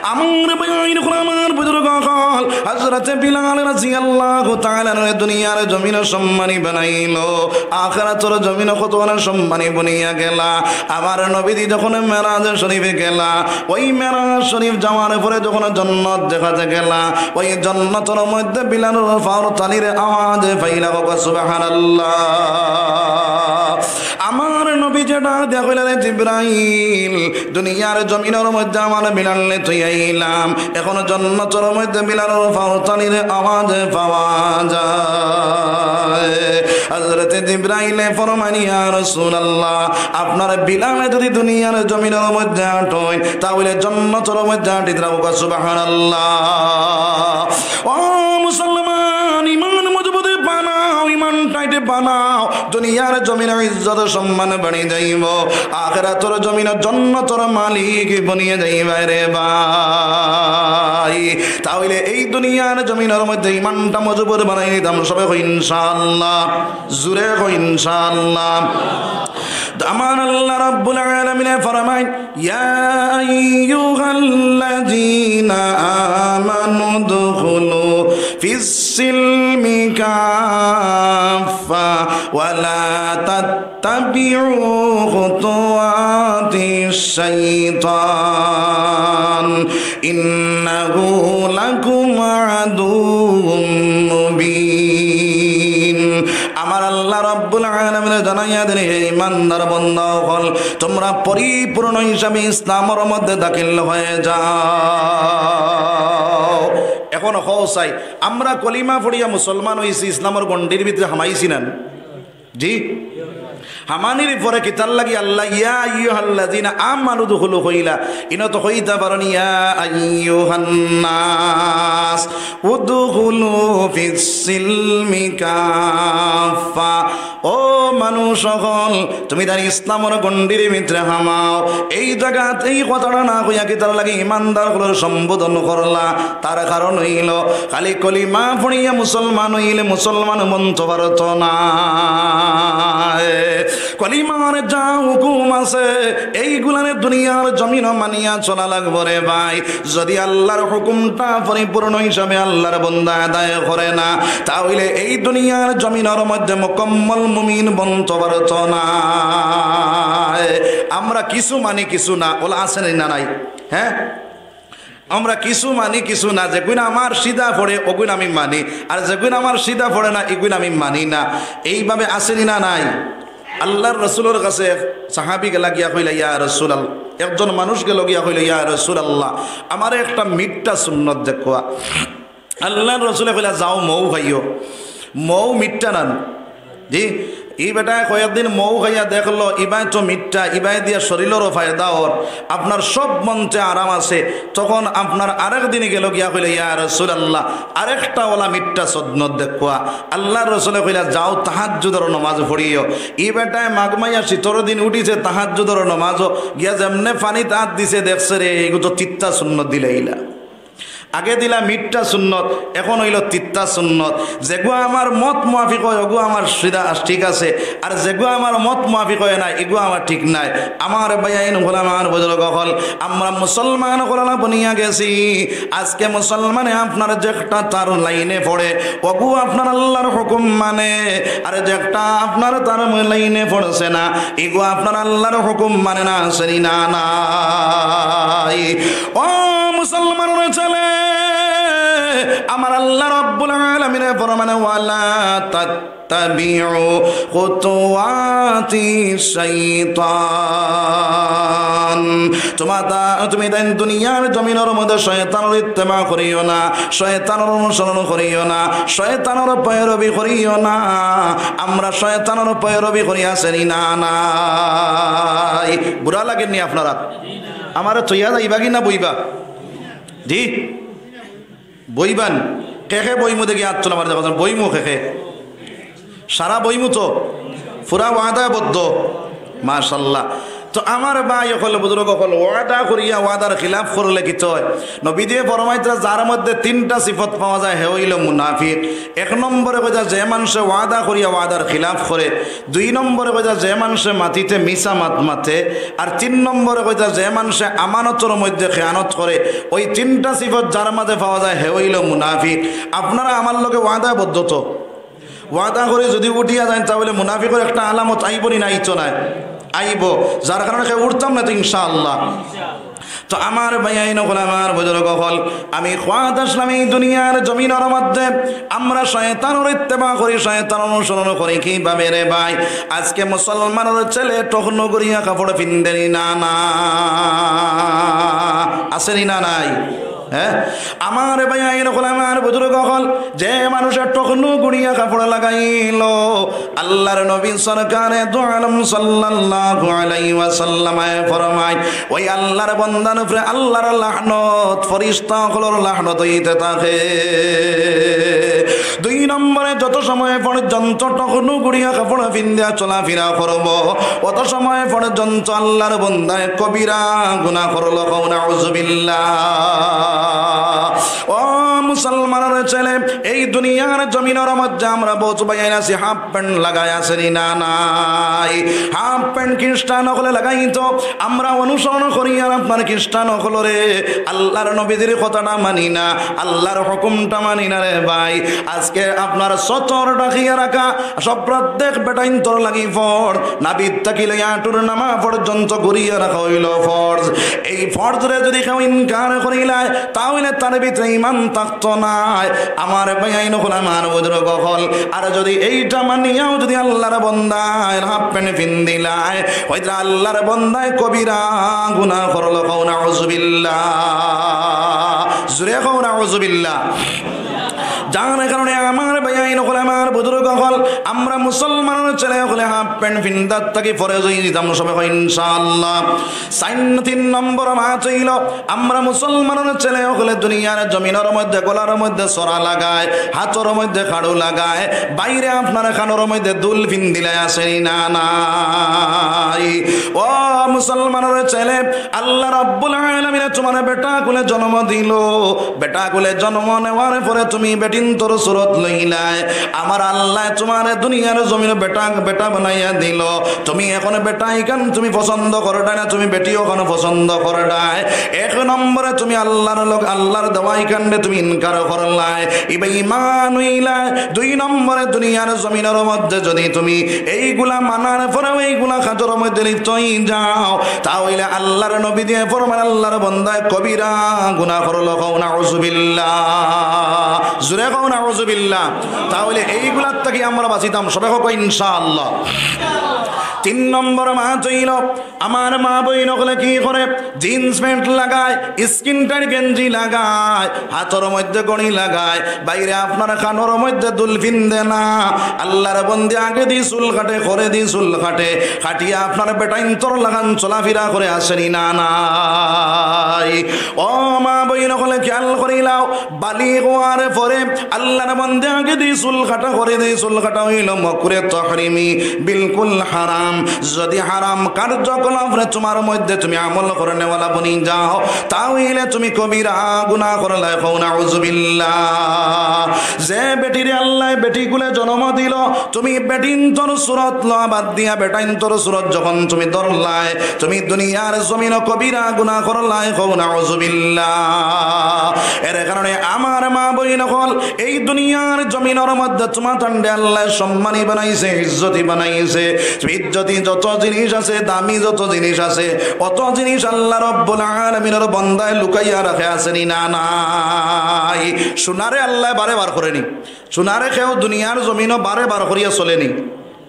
আমার ভাই, আমার বুজুর্গ অকল, হযরতে বিলাল রাদিয়াল্লাহু তাআলা আনহুরে দুনিয়ার জমিনো সম্মানী বানাইলো, আখিরাতর জমিনো কত বড় সম্মানী বনিয়া গেলা। আমার নবীজি যখন মেরাজ শরীফে গেলা, ওই মেরাজ শরীফ যাওয়ার পরে যখন জন্নত দেখাতে গেলা, ওই জন্নতর মধ্যে বিলালর পাওর তালির আওয়াজে পাইলা, কও সুবহানাল্লাহ। আমার নবীজি ডাক দিয়া কইলা, "রে জিব্রাইল, দুনিয়ার জমিনর মধ্যে আমার বিলালরে থইয়া আইলাম, এখন জন্নতর মধ্যে বিলালর পাওর তালির আওয়াজে পাওয়া যায়।" হযরতে জিব্রাইলে ফরমাইন, "ইয়া রাসূলুল্লাহ, আপনার বিলালে যদি দুনিয়ার জমিনর মধ্যে আটইন, তাহলে জন্নতর মধ্যে আটিতরা।" কও সুবহানাল্লাহ। ও মুসলমান, ইমান মজবুত বানাও, ইমান টাইট বানাও, দুনিয়ার জমিনো ইজ্জত সম্মান বাড়ি যাইবো, আখিরাতর জমিনো জন্নতর মালিক বনিয়া যাইবায় রে ভাই। তাহলে এই দুনিয়ার জমিনর মধ্যে ইমানটা মজবুত বানাই নিতাম। সবে কও ইনশাআল্লাহ, জুরে কও ইনশাআল্লাহ। আমার আল্লাহ রাব্বুল আলামিনে ফরমাইন, يا أيها الذين آمنوا ادخلوا في السلم كافة ولا تتبعوا خطوات الشيطان إنه لكم عدو مبين। আমার আল্লাহ রাব্বুল আলামিনে জানাইয়া দিন, হে ইমানদার বান্দা অকল, তোমরা পরিপূর্ণ হিসাবে ইসলামর মধ্যে দাখিল হয়ে যাও। এখন কও চাই, আমরা কলিমা পড়িয়া মুসলমান অইছি, ইসলামর গণ্ডির ভিতরে হামাইছি না? জি? হামানির পরে কিতার লাগি আল্লায় ইয়া আইয়ুহাল্লাযিনা আমানু উদখুলু কইলা? ইনো তো কইতা পারইন ইয়া আইয়ুহান নাস উদখুলু ফিস সিলমি কাফফা। ও মানুষ অকল, তুমি তার ইসলামর গণ্ডির ভিতরে হামাও। এই জাগাত এই কথাটা না কইয়া কিতার লাগি ইমানদার অকলরে সম্বোধন করলা? তার কারণ অইলো, খালি কলিমা পড়িয়া মুসলমান অইলে মুসলমান বনতো পারতো নায়। কলিমার যা হুকুম আছে, এইগুলারে দুনিয়ার জমিনো মানিয়া চলা লাগবো রে ভাই। যদি আল্লার হুকুমটা পরিপূর্ণ হিসাবে আল্লার বন্দা আদায় করে না, তা অইলে এই দুনিয়ার জমিনর মধ্যে মুকম্মল মুমিন বনতো পারতো নায়। আমরা কিছু মানি, কিছু না, অলা আছে নি না নাই? হ্যাঁ, আমরা কিছু মানি, কিছু না। যেগুইন আমার সিধা পড়ে, অগুইন আমি মানি, আর যেগুইন আমার সিধা পড়ে না, ইগুইন আমি মানি না। এইভাবে আছে নি না নাই? আল্লার রসুলর কাছে এক সাহাবী গেলা গিয়া কইলা, ইয়া রাসূলুল্লাহ, একজন মানুষ গেলো গিয়া কইলো, ইয়া রাসূলুল্লাহ, আমারে একটা মিঠা সুন্নত দেখউক্কা। আল্লার রসুলে কইলা, যাও মৌ খাইও, মৌ মিঠা নান। জি, ই বেটায় কয়েকদিন মৌ খাইয়া দেখলো, ইবায় তো মিঠা, ইবায় দিয়া শরীলরও ফায়দা অর, আপনার সব মনতে আরাম আছে। তখন আপনার আরেক দিন গেলো গিয়া কইলো, ইয়া রাসূলুল্লাহ, আরেকটা অলা মিঠা সুন্নত দেখউক্কা। আল্লার রসুলে কইলা, যাও তাহাজ্জুদর নমাজ পড়িও। ই বেটায় মাঘ মাইয়া শীতর দিন উঠিছে, তাহাজ্জুদর নমাজো গিয়া যেমনে পানিত আত দিছে, দেখছে রে, ইগু তো তিতা সুন্নত দিলাইলা। আগে দিলা মিঠা সুন্নত, এখন অইলো তিতা সুন্নত। যেগুয়া আমার মত মুয়াফিক অয়, অগুয়া আমার সিধা আস ঠিক আছে, আর যেগুয়া আমার মত মুয়াফিক অয় না, ইগুয়া আমার ঠিক নায়। আমার ভাইয়াইন, গোলাম, আমার বুজুর্গ অকল, আমরা মুসলমান অকল বনিয়া গেছি। আজকে মুসলমানে আপনার যেকটা তার লাইনে পড়ে, অগু আপনার আল্লার হুকুম মানে, আর যেকটা আপনার তার লাইনে পড়ছে না, ইগু আপনার আল্লার হুকুম মানে না, আছে নি না নাই? ও মুসলমানর ছেলে, আমার আল্লাহ রাব্বুল আলামিনে ফরমানে, ওয়ালা তাত্তাবিউ খুতুওয়াতি শাইতান। তুমাতা-, তুমি তাইন দুনিয়ার জমিনর মধ্যে শয়তানর ইত্তেবা করিও না, শয়তানর অনুসরণ করিও না, শয়তানর পয়রবি করিও না। আমরা শয়তানর পয়রবি করি, আছে নি না নাই? বুরা লাগের নি আপনারা? আমারে থইয়া যাইবা কি না বইবা? জি, বইবান। কে কে বইমু দেখি আত তুলা, আমারে দেখা যান, বইমু কে কে? সারা বইমু তো? পুরা ওয়াদাবদ্ধ? মাশাআল্লাহ। তো আমার ভাই অকল, বুজুর্গ অকল, ওয়াদা করিয়া ওয়াদার খিলাফ করলে কিতা অয়? নবীজিয়ে ফরমাইতরা, যার মধ্যে তিনটা সিফত পাওয়া যায়, হে অইলো মুনাফিক। এক নম্বরে কইতা, যে মানষে ওয়াদা করিয়া ওয়াদার খিলাফ করে। দুই নম্বরে কইতা, যে মানষে মাতিতে মিছা মাত মাতে। আর তিন নম্বরে কইতা, যে মানষে আমানতর মধ্যে খেয়ানত করে। ওই তিনটা সিফত যার মাঝে পাওয়া যায়, হে অইলো মুনাফিক। আপনারা আমার লগে ওয়াদাবদ্ধ তো? ওয়াদা করি যদি উঠিয়া যাইন, তা অইলে মুনাফিকর একটা আলামত আইবো নি না, আইতো নায়? আইবো, যার কারণে কেউ উঠতাম না তো ইনশাআল্লাহ। তো আমার ভাইয়াইন অকল, আমার বুজুর্গ অকল, আমি কওয়াত আছলাম এই দুনিয়ার জমিনর মধ্যে আমরা শয়তানর ইত্তেবা করি, শয়তানর অনুসরণ করি। কিভাবে রে ভাই? আজকে মুসলমানর ছেলে টকনুগুরিয়া কাপড় পিন্দে নি না, না? আছে নি না নাই? হ্যাঁ? আমার ভাইয়াইন অকল, আমার বুজুর্গ অকল, যে মানষে টকনুগুরিয়া কাপড় লাগাইলো, আল্লার নবী সরকারে দু আলম সাল্লাল্লাহু আলাইহি ওয়াসাল্লামে ফরমায়, ওই আল্লার বন্দার উপরে আল্লার লানত, ফিরিস্তা অকলর লানত অইতে থাকে। দুই নম্বরে, যত সময় পর্যন্ত টকনুগুরিয়া কাপড় পিন্দিয়া চলাফিরা করবো, অত সময় পর্যন্ত আল্লার বন্দায় কবিরা গুনা করলো। কও নাউজুবিল্লাহ। ও মুসলমানর ছেলে, এই দুনিয়ার জমিনর মধ্যে আমরা বউত ভাইয়াইন আছি, হাফ প্যান্ট লাগাই, আছে নি না নাই? হাফ প্যান্ট খ্রিস্টান অকলে লাগাইতো, আমরা অনুসরণ করি আর আপনার খ্রিস্টান অকলরে। আল্লার নবীজির কথাটা মানি না, আল্লার হুকুমটা মানি না রে ভাই। আজকে আপনার সতর ঢাকিয়া রাখা সব প্রত্যেক বেটাইন্তর লাগি ফরজ। নাভিত থাকি লইয়া আটুর নামা পর্যন্ত ঘুরিয়া রাখা অইলো ফরজ। এই ফরজরে যদি কেউ ইনকার করিলায়, তা অইলে তার ভিতরে ইমান থাকতো নায়। আমার ভাইয়াইন অকল, আমার বুজুর্গ অকল, আর যদি এইটা মানিয়াও যদি আল্লার বন্দায় হাফ প্যান্ট পিন্দিলায়, অইতরা আল্লার বন্দায় কবিরা গুনা করলো। কও নাউজুবিল্লাহ। জুরে কও নাউজুবিল্লাহ। যার কারণে আমার ভাইয়াইন অকল, আমার বুজুর্গ অকল, আমরা মুসলমানর ছেলে অকলে হাফ প্যান্ট ফিন্দাত থাকি ফরজ অই যিতাম সবে কই ইনশাআল্লাহ। সাইন তিন নম্বর মাত অইলো, আমরা মুসলমানর ছেলে অকলে দুনিয়ার জমিনর মধ্যে, গলার মধ্যে সরা লাগায়, হাতর মধ্যে খাড়ু লাগায়, বাইরে আপনার কানর মধ্যে দুল ফিন্দিলাই আছে নি না নাই? ও মুসলমানর ছেলে, আল্লাহ রাব্বুল আলামিনে তুমারে বেটা কুলে জন্ম দিলো। বেটা কুলে জন্ম নেওয়ার পরে তুমি বেটিন্তর সুরত লইলায়। আমার আল্লায় তুমারে দুনিয়ার জমিনো বেটা, বেটা বানাইয়া দিলো। তুমি এখন বেটা ইখান তুমি পছন্দ কররায় না, তুমি বেটি অখান পছন্দ কররায়। এক নম্বরে তুমি আল্লাহর লগ, আল্লাহর দেওয়া ইখানরে তুমি ইনকার করলায়, ইবা ইমান অইলায়। দুই নম্বরে দুনিয়ার জমিনর মধ্যে যদি তুমি এইগুলা মানার পরেও এইগুলা কাজর মধ্যে লিপ্ত অই যাও, তা অইলে আল্লাহর নবীজিয়ে ফরমান, আল্লাহর বন্দায় কবিরা গুনাহ করলো। কও নাউজুবিল্লাহ, জোরে কও নাউজুবিল্লাহ। তা অইলে এইগুলার থাকি আমরা বাঁচিতাম, সবে কও ইনশাআল্লাহ। তিন নম্বর মাত অইলো, আমার মা বইন অকলে কি করে? জিন্স প্যান্ট লাগায়, স্কিন টাইট গেঞ্জি লাগায়, হাতর মধ্যে ঘড়ি লাগায়, বাইরে আপনার কানর মধ্যে দুল ফিন্দে না। আল্লাহর বন্দি আগেদি চুল কাটে, পরেদি চুল কাটে, কাটিয়া আপনার বেটাইন্তর লাখান চলাফিরা করে আছে নি না নাই? ও মা বইন অকলে খেয়াল করিলাও, বালিগ অওয়ার পরে আল্লাহর বন্দি আগেদি চুল কাটা, পরেদি চুল কাটা অইলো মকরুহে তাহরিমি, বিলকুল হারাম। যদি হারাম কার্যকলাপরে তুমার মধ্যে তুমি আমল করনেওয়ালা বনি যাও, তা অইলে তুমি কবিরা গুনাহ করলায়। কও নাউজুবিল্লাহ। যে বেটিরে আল্লায় বেটি কুলে জন্ম দিলো, তুমি বেটিন্তর সুরত লওয়া বাদ দিয়া বেটাইন্তর সুরত যখন তুমি ধরলায়, তুমি দুনিয়ার জমিনো কবিরা গুনাহ করলায়। কও নাউজুবিল্লাহ। এর কারণে আমার মা বইন অকল, এই দুনিয়ার জমিনর মধ্যে তুমাতানরে আল্লায় সম্মানী বানাইছে, ইজ্জতি বানাইছে। ইজ্জতি যত জিনিস আছে, দামি যত জিনিস আছে, অত জিনিস আল্লাহ রাব্বুল আলামিনর বন্দায় লুকাইয়া রাখে আছে নি না নাই? সোনারে আল্লায় বারে বার করে নি? সোনারে কেউ দুনিয়ার জমিনো বারে বার করিয়া চলে নি?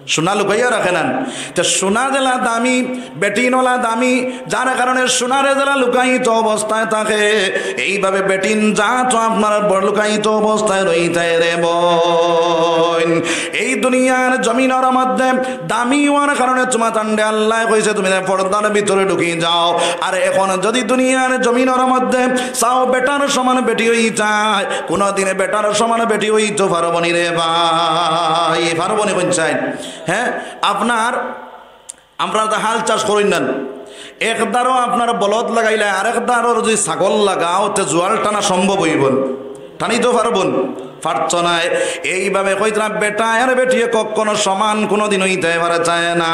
সোনা লুকাইয়া রাখে না নি? তে সোনা যেলা দামি, বেটিন অলা দামি, যার কারণে সোনারে যেলা লুকায়িত অবস্থায় থাকে, এইভাবে বেটিন জাতও আপনার বড় লুকায়িত অবস্থায় রইতায় রে বইন। এই দুনিয়ার জমিনর মধ্যে দামি অওয়ার কারণে তুমাতানরে আল্লায় কইছে, তুমি পর্দার ভিতরে ঢুকি যাও। আর এখন যদি দুনিয়ার জমিনর মধ্যে চাও বেটার সমান বেটি অইতায়, কুনুদিন বেটার সমান বেটি অইতো পারবো নি রে ভাই, পারবো নি কইন চাইন? হ্যাঁ, আপনার, আমরা তো হাল চাষ করইন না, এক দারো আপনার বলদ লাগাইলে আরেক দারো যদি ছাগল লাগাও, তে জোয়াল টানা সম্ভব অইবো নি? টানিতো পারবো নি? পারতো নায়। এইভাবে কইতরা বেটা আর বেটিয়ে কখনো সমান কুনুদিন অইতায় পারে চায় না।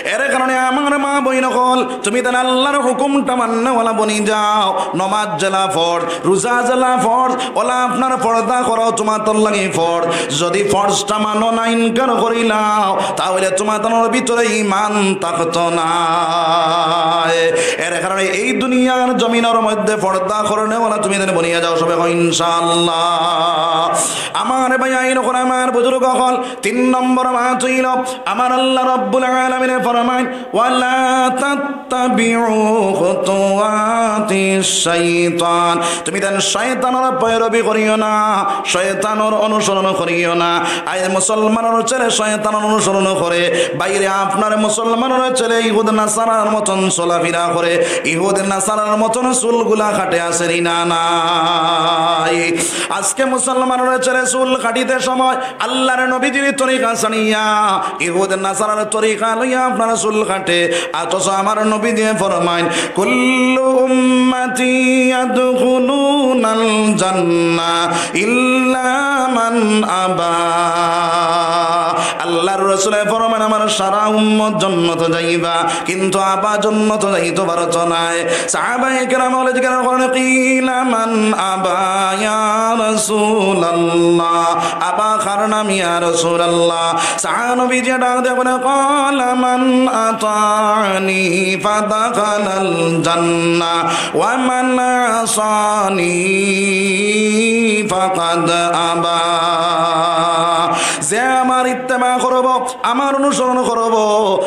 এর কারণে আমার মা বইন অকল, তুমি তান আল্লাহর হুকুমটা মাননেওয়ালা বনি যাও। নমাজ যেলা ফরজ, রোজা যেলা ফরজ, অলা আপনার পর্দা করাও তুমাতার লাগি ফরজ। যদি ফরজটা মানো না, ইনকার করিলাও, তা অইলে তুমাতানর ভিতরে ইমান থাকতো নায়। এর কারণে এই দুনিয়ার জমিনর মধ্যে পর্দা করনেওয়ালা তুমি যেন বনিয়া যাও, সবে কও ইনশাআল্লাহ। আমার ভাইয়াইন অকল, আমার বুজুর্গ অকল, তিন নম্বর মাত অইলো, আমার আল্লাহ রাব্বুল আলামিনে ফরমাইন, "ওয়ালা তাত্তাবিউ খুতুওয়াতিশ শাইতান।" তুমি যেন শয়তানর পয়রবি করিও না, শয়তানর অনুসরণ করিও না। আইজ মুসলমানর ছেলে শয়তানর অনুসরণ করে, বাইরে আপনার মুসলমানর ছেলে ইহুদ নাসারার মতন চলাফিরা করে, ইহুদ নাসারার মতন চুলগুলা কাটে আছে নি না নাই? আজকে মুসলমানর ছেলে চুল কাটিতে সময় আল্লাহর নবীজির তরিকা ছাড়িয়া ইহুদ নাসারার তরিকা লইয়া আপনার চুল কাটে। অথচ আমার নবীজিয়ে ফরমাইন, "কুল্লু উম্মতি ইয়াদখুলুনাল জান্নাহ ইল্লা মান আবা।" আল্লাহর রাসূলে ফরমাইন, "আমার সারা উম্মত জন্নতো যাইবা, কিন্তু আবা জন্নতো যাইতো পারতো নায়।" সাহাবায়ে কেরাম বলে, জিজ্ঞাসা করেন, "কিলা মান আবা ইয়া রাসূলুল্লাহ? আবা কার নাম ইয়া রাসূলুল্লাহ?" সাহাবীয়ে ডাক দিয়া বলে, "ক্বালা মান আতাআনি ফাদাখালাল জান্নাহ ওয়া মান আসানি ফাকাদ আবা।" যে আমার ইত্তেবা করব, আমার অনুসরণ করব,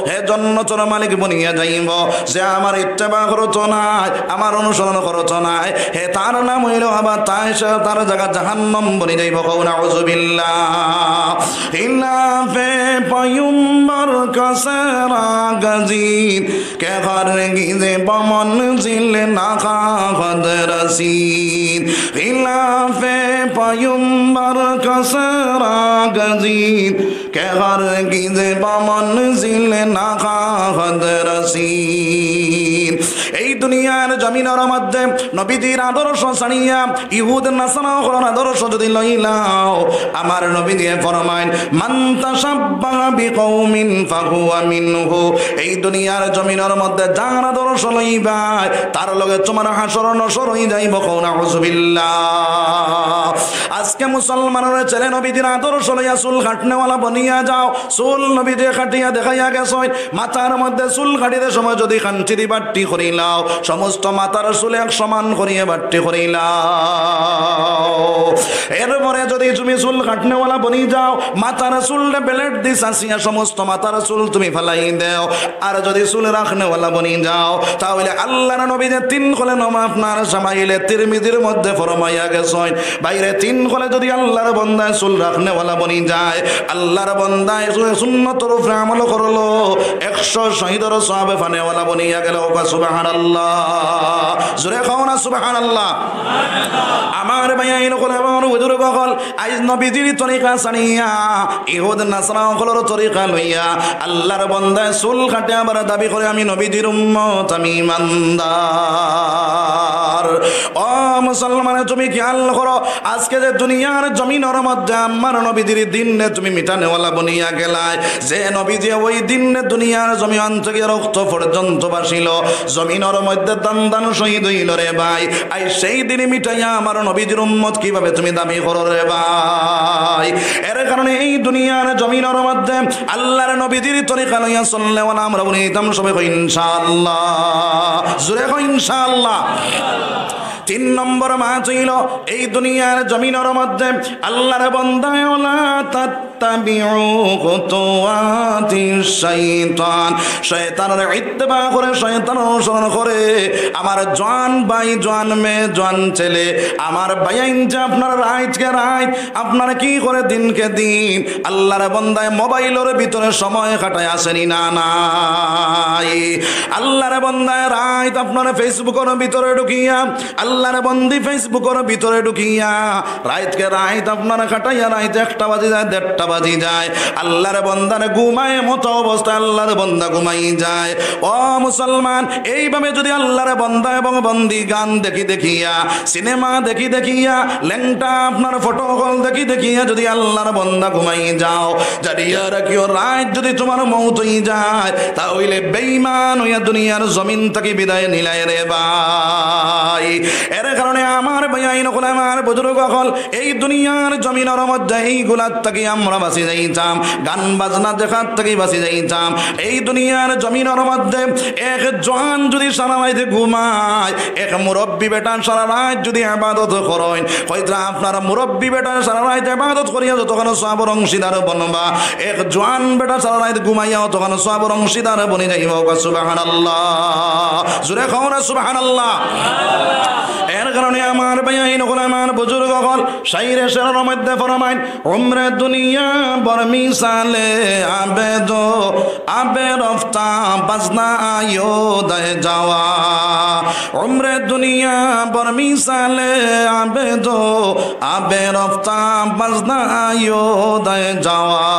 হে জন্নতর মালিক বনিয়া যাইব। যে আমার ইত্তেবা করত নায়, আমার অনুসরণ করত নায়, হে তার নাম অইল আবার তাই সে তার জাগা জাহান্নাম বনি যাইব। কও নাউজুবিল্লাহ। খিলাফে পয়ম্বর কাসে রাগজিন কে হরগিজ বমনজিল নাখা খদ রসিদ। খিলাফে পয়ম্বর কাসে রাগজিন কে হরগিজ বমনজিল নাখা খদ রসিদ। এই দুনিয়ার জমিনর মধ্যে নবীজির আদর্শ ছাড়িয়া ইহুদ নাসারা অকলর আদর্শ যদি লইলাও, আমার নবীজিয়ে ফরমাইন, "মান তাশাব্বাহা বিকাউমিন ফাহুয়া মিনহু।" এই দুনিয়ার জমিনর মধ্যে যার আদর্শ লইবায়, তার লগে তোমার হাশর নশর অই যাইব। কও নাউজুবিল্লাহ। আজকে মুসলমানর ছেলে নবীজির আদর্শ লইয়া চুল কাটনেওয়ালা বনিয়া যাও, চুল নবীজিয়ে কাটিয়া দেখাইয়া গেছইন, মাথার মধ্যে চুল কাটিতে সময় যদি কাঞ্চি দি বাট্টি করিলাও, সমস্ত মাথার চুল এক সমান করিয়া বাট্টি করিলাও। এরপরে যদি তুমি চুল কাটনেওয়ালা বনি যাও, মাথার চুলটা ব্লেড দি চাচিয়া সমস্ত মাথার চুল তুমি ফালাই দেও, আর যদি চুল রাখনেওয়ালা বনি যাও, তাহলে আল্লাহর নবীজিয়ে তিন খলে নমাজ আপনার সামাইলে তিরমিজির মধ্যে ফরমাইয়া গেছইন, বাইরে তিন খলে যদি আল্লাহর বন্দায় চুল রাখনেওয়ালা বনি যায়, আল্লাহর বন্দায় সুন্নতর উপরে আমল করলো, একশো শহীদর সওয়াব পানেওয়ালা বনিয়া গেল। কও সুবহানাল্লাহ। জোরে কও না সুবহানাল্লাহ। আমার ভাইয়াইন অকল, আমার বুজুর্গ অকল, আইজ নবীজির তরিকা ছাড়িয়া ইহুদ নাসারা অকলর তরিকা লইয়া আল্লাহর বন্দায় চুল কাটে, আবার দাবি করে, "আমি নবীজির উম্মত, আমি ইমানদার।" ও মুসলমান, তুমি খেয়াল করো, আজকে যে দুনিয়ার জমিনর মধ্যে আমার নবীজির দিনরে তুমি মিটানেওয়ালা বনিয়া গেলায়, যে নবীজিয়ে ওই দিনরে দুনিয়ার জমিন থেকে রক্ত পর্যন্ত ভাসিল, জমিনর মধ্যে দান দান শহীদ অইল রে ভাই, আইজ সেই দিন মিটাইয়া আমার নবীজির উম্মত কিভাবে তুমি দাবি করো রে ভাই? এর কারণে এই দুনিয়ার জমিনর মধ্যে আল্লাহর নবীজির তরিকা লইয়া চলনেওয়ালা আমরা বনিতাম সবে, কই ইনশাআল্লাহ। জোরে কই ইনশাআল্লাহ। তিন নম্বর মাত অইল, এই দুনিয়ার জমিনর মধ্যে আল্লাহর বন্দায়, ওয়ালা তাত্তাবিউ খুতুওয়াতিশ শাইতান, শয়তানর ইত্তেবা করে, শয়তানর অনুসরণ করে। আমার জোয়ান ভাই, জোয়ান মেয়ে, জোয়ান ছেলে, আমার ভাইয়াইন, যে আপনারা রাইতকে রাইত, আপনারা কি করে দিনকে দিন আল্লাহর বন্দায় মোবাইলর ভিতরে সময় কাটায় আছেনি না নাই? আল্লাহর বন্দায় রাইত আপনারা Facebook-অর ভিতরে ঢুকিয়া, আল্লাহর বন্দি Facebook-অর ভিতরে ঢুকিয়া, রাইতকে রাইত আপনারা কাটাইয়া রাইত একটা বাজি যায়, দেড়টা বাজি যায়, আল্লাহর বন্দার ঘুমায় মতো অবস্থায় আল্লাহর বন্দা ঘুমাই যায়। ও মুসলমান, এইভাবে যদি আল্লাহর বন্দা এবং বন্দি গান দেখি দেখিয়া, সিনেমা দেখি দেখিয়া, লেংটা আপনার ফটো অকল দেখি দেখিয়া যদি আল্লাহর বন্দা ঘুমাই যাও, জানিয়া রাখিও, রাইত যদি তোমার মউত অই যায়, তা অইলে বেঈমান অইয়া দুনিয়ার জমিন থাকি বিদায় নিলায় রে ভাই। এর কারণে আমার ভাইয়াইন অকল, আমার বুজুর্গ অকল, এই দুনিয়ার জমিনর মধ্যে এইগুলার থাকি আমরা বাঁচি যাইতাম, গান বাজনা দেখার থাকি বাঁচি যাইতাম। এই দুনিয়ার জমিনর মধ্যে এক জোয়ান যদি সারা রাইত ঘুমায়, এক মুরব্বি বেটা সারা রাইত যদি ইবাদত করইন, কইতরা আপনার মুরব্বি বেটা সারা রাইত ইবাদত করিয়া যতখান সওয়াবর অংশীদার বনবা, এক জোয়ান বেটা সারা রাইত ঘুমাইয়া অতখান সওয়াবর অংশীদার বনি যাইবা। সুবহানাল্লাহ। জোরে কও না সুবহানাল্লাহ। এর কারণে আমার ভাইয়াইন অকল, আমার বুজুর্গ অকল, শাইরে শেরর মধ্যে ফরমাইন, "উমরে দুনিয়া বর মিসালে আবেদো, আবে রফতা বাজনা আয়ো দে যাওয়া।" উমরে দুনিয়া বর মিসালে আবেদো, আবে রফতা বাজনা আয়ো দে যাওয়া।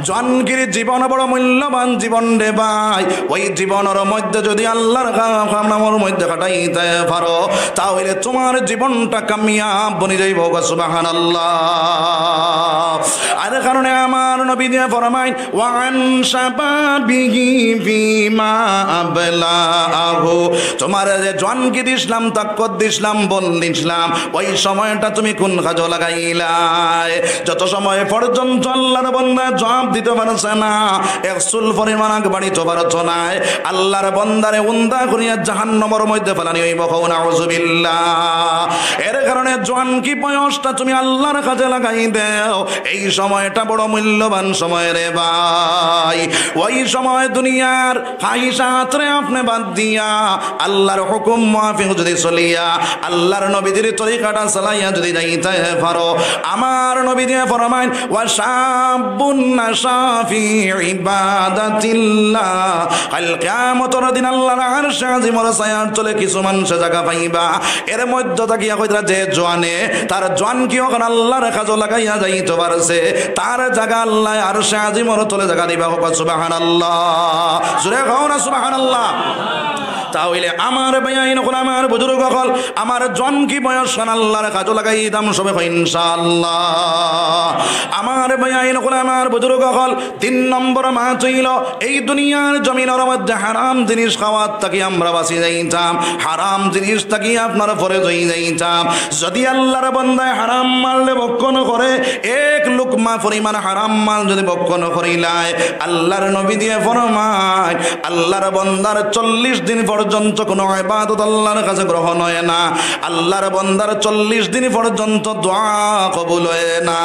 জোয়ানগির জীবন বড় মূল্যবান জীবন রে ভাই। ওই জীবনর মধ্যে যদি আল্লাহর কা-, কামনামর মধ্যে কাটাইতে পারো, তাহলে তোমার জীবনটা কামিয়াব বনি যাইব। সুবহানাল্লাহ। আর কারণে আমার নবী দিয়ে ফরমাইন, "ওয়ান শাবাবিহি ফিমা আবলাহু।" তোমার যে জোয়ানগি দিছলাম, তাকত দিছলাম, বল দিছলাম, ওই সময়টা তুমি কোন কাজো লাগাইলায়? যত সময় পর্যন্ত আল্লাহর বন্দা জবাব দিতে পারছে না, এক চুল পরিমাণ আগ বাড়িতে পারতো নায়, আল্লাহর বন্দারে উন্দা করিয়া জাহান্নামর মধ্যে ফালানি অইব। কও নাউজুবিল্লাহ। এর কারণে জোয়ানগি বয়সটা তুমি আল্লাহর কাজে লাগাই দেও। এই সময়টা বড় মূল্যবান সময় রে ভাই। ওই সময় দুনিয়ার খাহিশাতরে আপনে বাদ দিয়া আল্লাহর হুকুম মাফিক যদি চলিয়া, আল্লাহর নবীজির তরিকাটা চালাইয়া যদি যাইতে পারো, আমার নবীজিয়ে ফরমাইন, "ওয়া শাব্বুন নাশা ফি ইবাদাতিল্লাহ।" কাইল কিয়ামতর দিন আল্লাহর আরশে আজিমর ছায়ার তলে কিছু মানষে জাগা পাইবা। এর মধ্য থাকিয়া কইরা যে জোয়ানে তার জোয়ানকি অখান আল্লাহর কাজো লাগাইয়া যাইতো পারছে, তার জাগা আল্লায় আরশে আজিমর তলে জাগা দিবা। কউক্কা সুবহানাল্লাহ। জোরে কও না সুবহানাল্লাহ। তা অইলে আমার ভাইয়াইন অকল, আমার বুজুর্গ অকল, আমার জোয়ানকি বয়সখান আল্লাহর কাজো লাগাই দিতাম সবে কই ইনশাআল্লাহ। আমার ভাইয়াইন অকল, আমার বুজুর্গ অকল, তিন নম্বর মাত অইলো, এই দুনিয়ার জমিনর মধ্যে হারাম জিনিস খাওয়ার থাকি আমরা বাঁচি যাইতাম, হারাম জিনিস থাকি আপনার পরেজ অই যাইতাম। যদি আল্লাহর বন্দায় হারাম মালরে ভক্ষণ করে, এক লুকমা পরিমাণ হারাম মাল যদি ভক্ষণ করিলায়, আল্লাহর নবীজিয়ে ফরমাইন, আল্লাহর বন্দার চল্লিশ দিন পর্যন্ত কোনো ইবাদত আল্লাহর কাছে গ্রহণ হয় না, আল্লাহর বন্দার চল্লিশ দিন পর্যন্ত দোয়া কবুল হয় না।